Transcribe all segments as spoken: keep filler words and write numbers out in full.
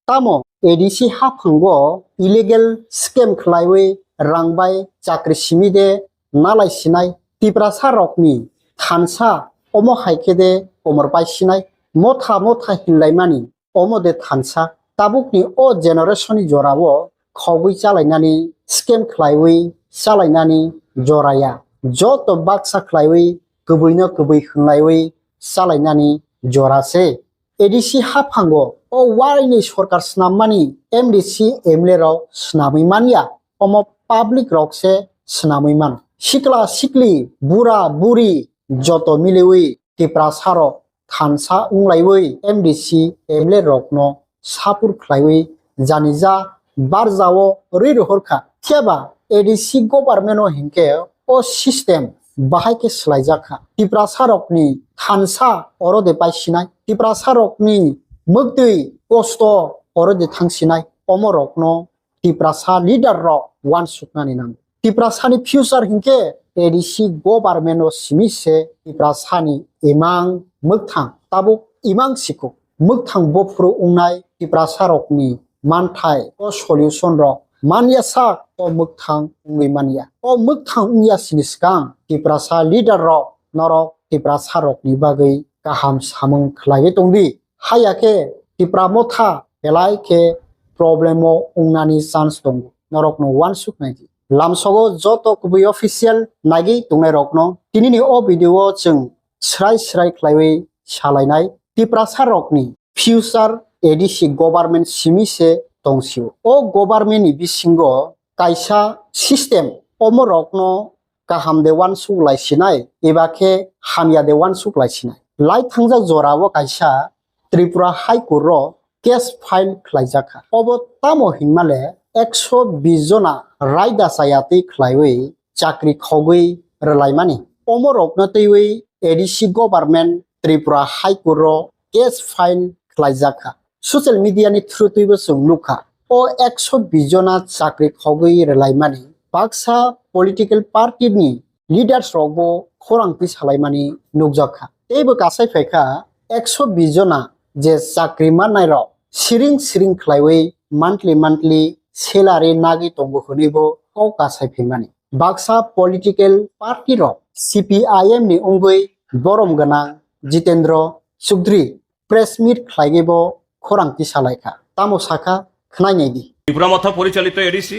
Tamo A D C haphango illegal scam khlaiwi rang bai chakri simi de nalai sinai Tiprasa rokni thansa omo hai khe de komor pai sinai motha motha hinlaimani omo de thansa tabukni o generation ni jorao khogwi chalainani scam khlaiwi chalainani joraya joto baksa khlaiwi kwbwino kwbwi hinlaiwi chalainani jora se. A D C haphango o waini sorkar snammani M D C M L A rok snamwi manya, omo public rok se snamwi mano. Sikla sikli, bura buri joto miliwi Tiprasa rok thansa wnglaiwi M D C M L A rokno sapur khlaiwi janija barjao rwi rohor kha. Phiya ba A D C government o hinkhe o system bahai khe swlaijak kha. Tiprasa rokni thansa oro de pai sinai, Tiprasa rokni mwktwi kosto oro de thang sinai, omo rokno Tiprasa leader rok uansuknani nango. Tiprasani future hinkhe A D C government o simi se Tiprasani imang mwkthang tabuk imang sikuk. Mwkthang bophuru wngnai Tiprasa rokni manthai o solution rok manya sak o mwkthang wngwi manya. O mwkthang wngya sini swkang Tiprasa leader rok norok Tiprasa rokni bagwi kaham samung khlaiwi tongdi. Haya khe Tipra motha belai khe problem o wngnani chance tongo. Norokno uansuk naidi. Lamsogo joto kubui official nagwi tongnai rokno tinini o video o chwng srai srai khlaiwi salainai Tiprasa rokni future A D C government simi se tongsio. O government ni bisingo kaisa system omo rokno kaham de uansuk lai sinai, eba khe hamya de uansuk lai sinai. Lai thangjak jora o kaisa Tripura High Court o case file khlaijak kha. Obo tamo hinmale ekso bis jona raida chayatwi khlaiwi chakri khogwi rwlaimani. Omo rokno twiwi A D C government Tripura High Court o case file khlaijak kha. Social media ni through twibo chwng nukha. O ekso bis jona chakri khogwi rwlaimani baksa political party ni leaders rokbo khorang twi salaimani nukjak kha. Teibo kasai phai kha ekso bis jona je chakri mannai rok siring siring khlaiwi monthly monthly salary nagwi tongo hwnwibo kok kasai phaimani. Baksa political party rok C P I M ni wngwi borom gwnang Jitendra Chudhary press meet khlaiwi bo khorang tisa lai kha. Tamo sakha khwnai nai di. Tripura মথা পরিচালিত এডিসি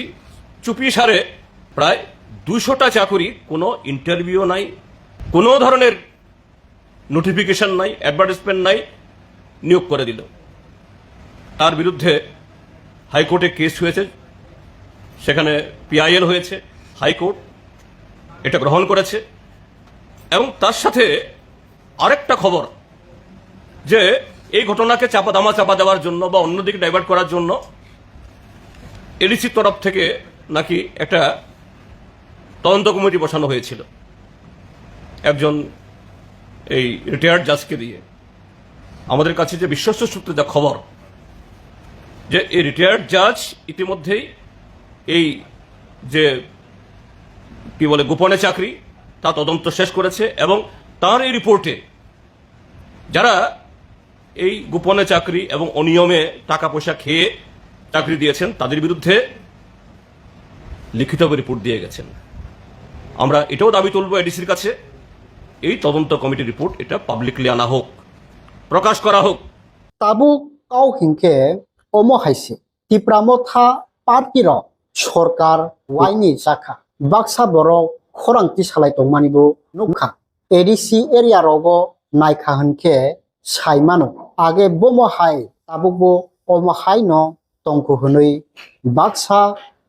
চুপিসারে প্রায় দুশোটা চাকুরি, কোনো ইন্টারভিউ নাই, কোনো ধরনের নোটিফিকেশন নাই, অ্যাডভার্টাইজমেন্ট নাই, নিয়োগ করে দিল। তার বিরুদ্ধে হাইকোর্টে কেস হয়েছে, সেখানে পিআইএল হয়েছে, হাইকোর্ট এটা গ্রহণ করেছে। এবং তার সাথে আরেকটা খবর যে এই ঘটনাকে চাপা, ধামা চাপা দেওয়ার জন্য বা অন্যদিকে ডাইভার্ট করার জন্য এডিসির তরফ থেকে নাকি একটা তদন্ত কমিটি বসানো হয়েছিল একজন এই রিটায়ার্ড জাজকে দিয়ে। আমাদের কাছে যে বিশ্বস্ত সূত্রে যা খবর, যে এই রিটায়ার্ড জাজ ইতিমধ্যেই এই যে কি বলে গোপনে চাকরি, তা তদন্ত শেষ করেছে এবং তার এই রিপোর্টে যারা এই গোপনে চাকরি এবং অনিয়মে টাকা পয়সা খেয়ে চাকরি দিয়েছেন, তাদের বিরুদ্ধে লিখিতভাবে রিপোর্ট দিয়ে গেছেন। আমরা এটাও দাবি তুলব এডিসির কাছে, এই তদন্ত কমিটির রিপোর্ট এটা পাবলিকলি আনা হোক, প্রকাশ করা হোক। Tabuk kok hinkhe omo hai se, Tipra Motha party rok sorkar waini chakha, baksa borok khorang tisalai tongmani bo nukha. A D C area rogo naikha hinkhe sai mano, age bomo hai tabukbo omo hai no tongkhu hwnwi baksa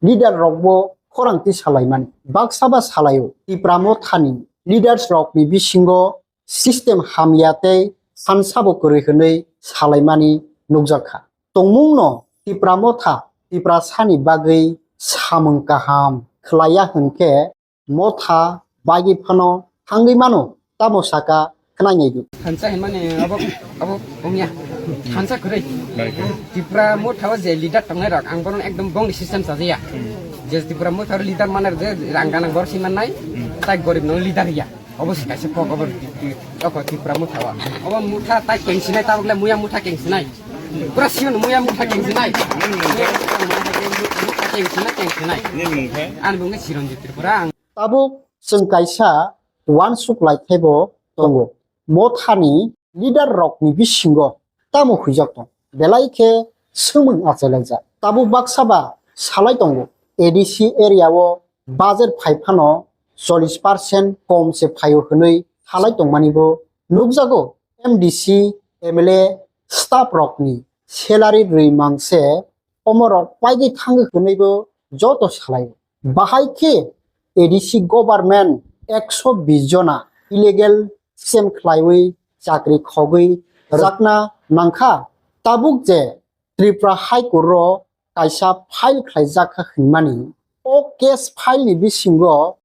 leader rokbo khorang tisalaimani. Baksa ba salaio, Tipra Mothani leaders rokni bisingo system hamya tei sansabo kwrwi hwnwi salaimani nukjakha. Tongmungno Tipra Motha Tiprasani bagwi samung kaham khlaiya hwnkhe Motha bagwi phano thangwi mano, tamo saka khwnai nai di. Thansa hinmani abo, abo wngya. Thansa kwrwi. Tipra Motha o je leader tongnai rok, ang bono ekdom bongni system sajaya. Je Tipra Motha o leader mane je rang ganang bor si mannai, tai gorib no leader ya. Obo se kaisa kok, obo, obo Tipra Motha o. Obo Motha tai kengsinai, tabuk le muya Motha kengsinai. Pura siyon muya mukha kengsinai. Mukha kengsinai, kengsinai. Ani bungni Chiranjit Tripura ang. Tabuk chwng kaisa uansuk lai thaibo tongo. Mothani leader rokni bisingo tamo huijak tong? Belai khe swngmung achailajak. Tabuk baksa ba salai tongo. A D C area o budget phai phano chollish percent kom se phaio hwnwi salai tongmani bo nukjago. M D C, M L A, staff rokni salary rwi mang se omorok paigwi thangwi hwnwi bo joto salai. Bahai khe A D C government ekso bis jona illegal scam khlaiwi chakri khogwi rwjakna nangkha. Tabuk je Tripura High Court o kaisa file khlaijak kha hwnmani, o case file ni bisingo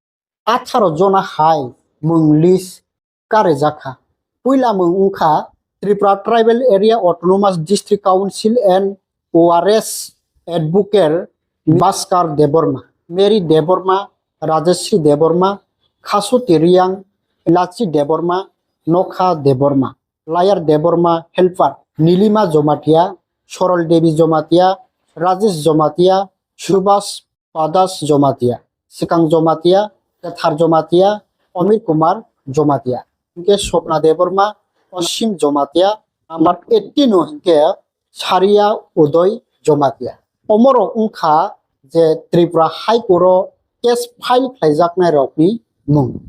atharo jona hai mung list karjak kha. Puila mung wngkha Tripura Tribal Area Autonomous District Council and O R S advocate Bhaskar Debbarma, Mary Debbarma, Rajeshri Debbarma, Khasuti Riang, Lachi Debbarma, Nokha Debbarma, Layar Debbarma helper, Nilima Jomatia, Sorol Devi Jomatia, Rajesh Jomatia, Subhas Padas Jomatia, Swkang Jomatia, Kethar Jomatia, Omir Kumar Jomatia, hinkhe Sopna Debbarma, Osim Jomatia, number eighteen o hinkhe Saria Udoy Jomatia. Omorok wngkha je Tripura High Court o case file khlaijaknai rokni mung.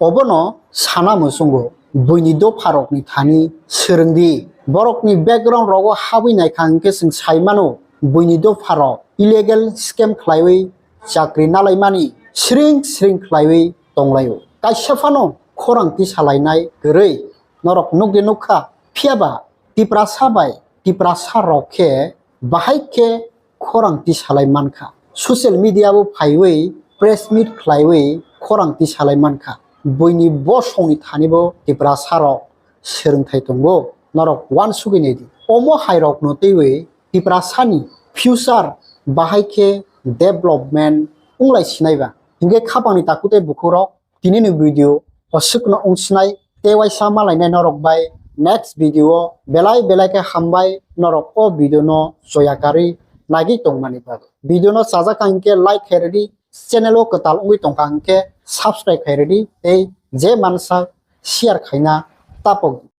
Obono sana muchungo, buini dopharokni thani swrwngdi. Borokni background rogo habwi naikha hwnkhe chwng sai mano, buini dopharok illegal scam khlaiwi chakri nalaimani sring sring khlaiwi tonglaio. Kaisa phano khorang tisalainai kwrwi norok nukdi nukha, phiyaba Tiprasa bai Tiprasa rok khe bahai khe khorang tisalai mankha. Social media o phaiwi press meet khlaiwi khorang tisalai mankha. Buini bosongni thani bo Tiprasa rok swrwngthai tongo. Norok uansugwi naidi. Omo hai rokno twiwi Tiprasani future bahai khe development wnglai sinaiba. Hinkhe khapangni takhuk tei bukhukrok, tinini video o swkno wngsinai tei waisa malainai norok bai next video o belai belai khe hambai norok o video no choya karwi nagwi tongmani bagwi. Video no chajak kha hinkhe like khairwdi, channel o kwtal wngwi tongkha hinkhe subscribe khairwdi tei je mansa share khaina tapokdi.